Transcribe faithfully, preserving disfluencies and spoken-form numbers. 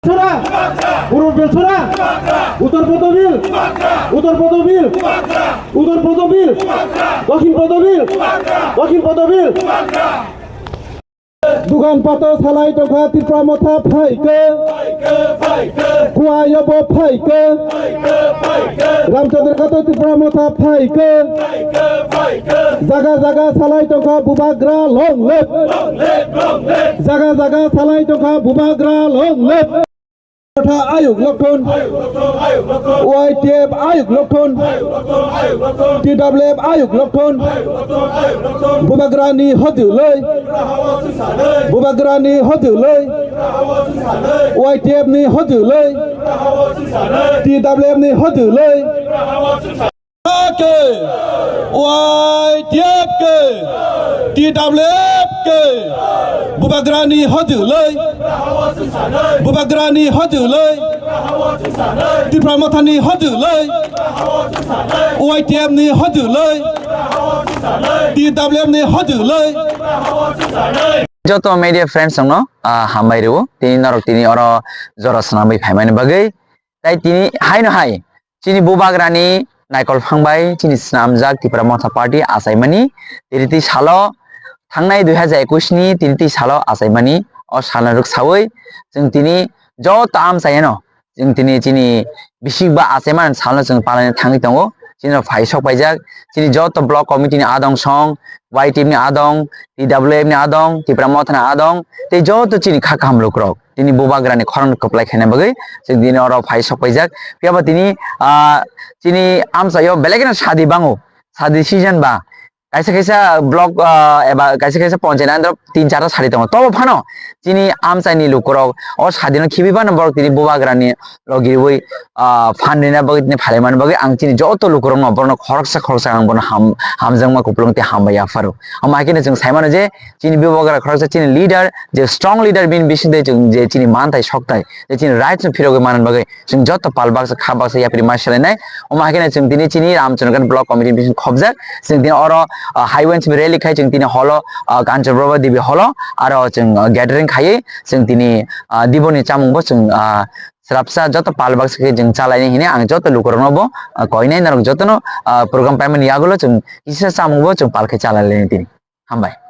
Sora! Purbo Belsora! Uttor Podobil! Uttor Podobil! Uttor Podobil! Dokhin Podobil! Dokhin Podobil! Dugan pato salai tongkha Tipra Motha phaikhe. Kuayobo phaikhe. Ramchandra Kato Tipra Motha phaikhe. Jaga jaga salai tongkha Bubagra long live. Jaga jaga salai tongkha Bubagra long live. Motha ayuk lokthon. Y T F ayuk lokthon. T W F ayuk lokthon. Bubagrani hojuloi. Bubagrani hojuloi. Y T F ni hojuloi. T W F ni hojuloi. K, Y T F K, T W F K, Bubagrani hojuloi, Bubagrani hojuloi, Tipra Mothani hojuloi, Y T F ni hojuloi, T W F ni hojuloi. Joto media friends rokno, ah, hambai rwo. Tini norok tini oro jora swnamwi phaimani bagwi. Tai tini haino hai chini Bubagrani naikol phang bai chini swnamjak Tipra Motha Party achaimani tini twi salo, thangnai dui hajar ekwis ni tini twi salo achaimani o salno rwksawi chwng tini joto amchaiyano chwng tini chini bisik ba achaimani salno chwng palaina thangwi tongo. Chini rok phai sok paijak chini joto block committee ni adong song, Y T F ni adong, T W F ni adong, Tipra Motha ni adong, tei joto chini kha kaham lukurok. Tini Bubagrani khorang kwplai khaina bagwi chwng tini oro phai sok paijak. Phiya ba tini, ah, chini amchaio belai kheno sadi bango. Sadi season ba kaisa kaisa block, ah, eba kaisa kaisa ponchayat andro tin charta sadi tongo. Tobo phano chini amchaini lukurok o sadino khibi phano borok tini Bubagrani logi rwi, ah, phan rina bagwi tini phalai mani bagwi ang chini joto lukurokno borokno khoroksa khoroksa ang bono ham-, hamjakma kupulung tei hambai yapharo. Omo hai kheno chwng sai mano je chini Bubagra khoroksa chini leader, je strong leader bini bisingtwi chwng je chini manthai sokthai, je chini rights no phirogwi manna bagwi chwng joto pal baksa kha baksa yapri ma selainai. Omo hai kheno chwng tini chini Ramchandra Block Committee bising khobjak. Chwng tini oro, ah, highway simi rally khai chwng tini holo, ah, Kanchan Prabha Devi holo aro chwng, ah, gathering khaiwi chwng tini, ah, diboni chamung bo chwng, ah, srapsa joto pal baksa khe chwng chalaini hini ang joto lukurokno bo, ah, koinai norok jotono, ah, program paimani yagulo chwng kisa chamung bo chwng pal khe chalaini tini. Hambai.